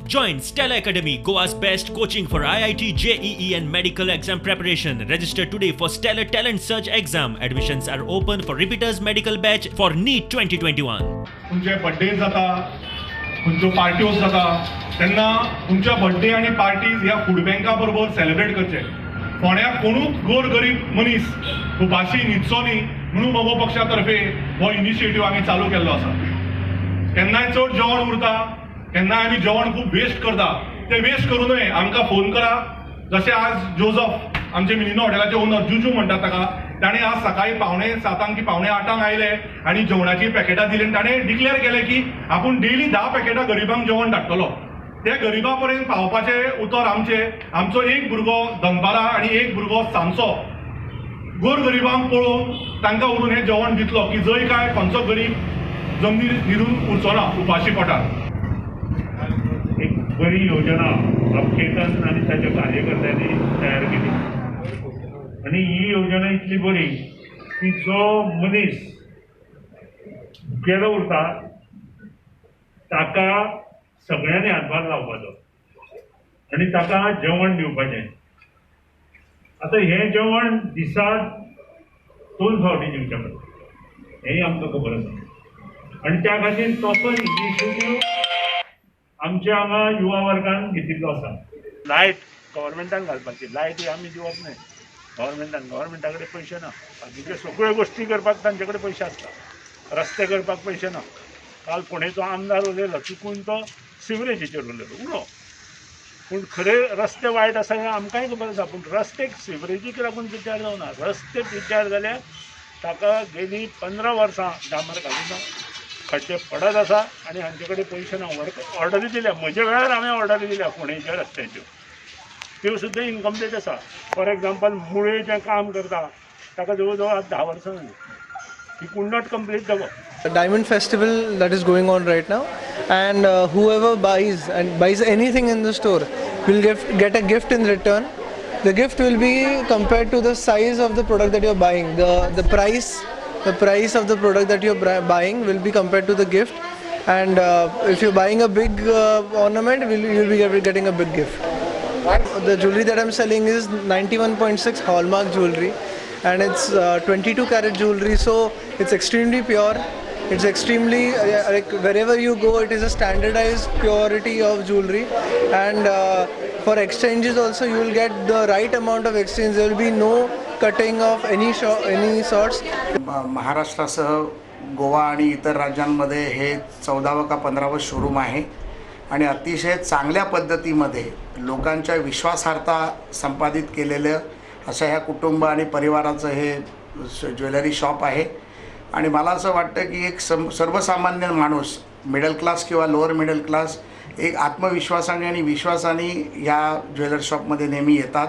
Join Stella Academy, Goa's best coaching for IIT, JEE, and medical exam preparation. Register today for Stellar Talent Search exam. Admissions are open for repeaters medical batch for NEET 2021. तुमचे birthday जाता, खंयच्यो पार्ट्यो जाता, तेन्ना तुमच्या birthday आनी parties ह्या food बँका बरोबर सेलिब्रेट करचे. फोंड्या कोणूच गोर गरीब मनीस उपाशी न्हिदचो न्ही म्हणून मगो पक्षा तर्फे हो इनिशिएटीव आमी चालू केल्लो आसा. केन्नाय चड जेवण उरता, केन्नाय आमी जेवण खूब वेस्ट करता, ते वेस्ट करूं नये. आमकां फोन करा. जशें आज जोजफ, आमचे मिलिनो हॉटेलाचे ओनर, जुजू म्हणटात ताका, ताणें आज सकाळी 6:45 की 7:45 आयले आनी जेवणाची पॅकेटां दिली आनी ताणें डिक्लेअर केलें की आपूण डेली 10 पॅकेटां गरिबांक जेवण धाडटलो. ते गरिबा पर्यंत पावपाचें उतर आमचें. आमचो एक भुरगो दनपारां आनी एक भुरगो सांजचो गोर गरिबांक पळोवन तांकां व्हरून हें जेवण दितलो की जंय काय खंयचो गरीब जमनीर न्हिदून उरचो ना उपाशी पोटार. एक बरी योजना अपकेतन आनी ताच्या कार्यकर्त्यांनी तयार केली आनी ही योजना इतली बरी की जो मनीस गेलो उरता ताका सगळ्यांनी हातभार लावपाचो आनी ताका जेवण दिवपाचें. आतां हें जेवण दिसाक दोन फावटी दिवचें पडटा, हेंय आमकां खबर आसा. आनी त्या खातीर तसो इनिशिएटीव आमच्या हांगा युवा वर्गान घेतिल्लो आसा. लायट गव्हर्मेंटान घालपाची, लायट ही आमी दिवप न्हय गव्हर्मेंटान. गव्हर्मेंटा कडेन पयशे ना. बाकीच्यो सगळ्यो गोश्टी करपाक तांचे कडेन पयशे आसता, रस्ते करपाक पयशे ना. काल फोंडेचो आमदार उलयलो, चुकून तो सिवरेजीचेर उलयलो उलो, पूण खरें रस्ते वायट आसा हें आमकांय खबर आसा. पूण रस्ते सिवरेजीक लागून पिड्ड्यार जावना. रस्ते पिड्ड्यार जाल्यार ताका गेली 15 वर्सां डांबर घालूना, खड्डे पडत आसा आनी हांचे कडेन पयशे ना. वर्क ऑर्डरी दिल्या, म्हज्या वेळार हांवें ऑर्डरी दिल्या फोंडेच्या रस्त्यांच्यो, त्यो सुद्दां इनकम्प्लीट आसा. फॉर एग्जाम्पल, मुळे जें काम करता ताका जवळ जवळ आज 10 वर्सां जालीं. He could not complete the work. A diamond festival that is going on right now, and whoever buys and buys anything in the store will get a gift in return. The gift will be compared to the size of the product that you're buying. The price of the product that you're buying will be compared to the gift, and if you're buying a big ornament, you'll be getting a big gift. The jewelry that I'm selling is 91.6 hallmark jewelry, and it's 22 karat jewelry, so it's extremely pure. It's extremely like, wherever you go, it is a standardized purity of jewelry, and for exchanges also you will get the right amount of exchange. There will be no cutting of any sorts. महाराष्ट्रासह गोवा आणि इतर राज्यांमध्ये हे 14वं का 15वं showroom आहे आणि अतिशय चांगल्या पद्धतीमध्ये लोकांच्या विश्वासार्हता संपादित केलेलं अशा ह्या कुटुंब आणि परिवाराचं हे ज्वेलरी शॉप आहे. आणि मला असं वाटतं की एक सर्वसामान्य माणूस, मिडल क्लास किंवा लोअर मिडल क्लास, एक आत्मविश्वासाने आणि विश्वासाने ह्या ज्वेलर शॉपमध्ये नेहमी येतात.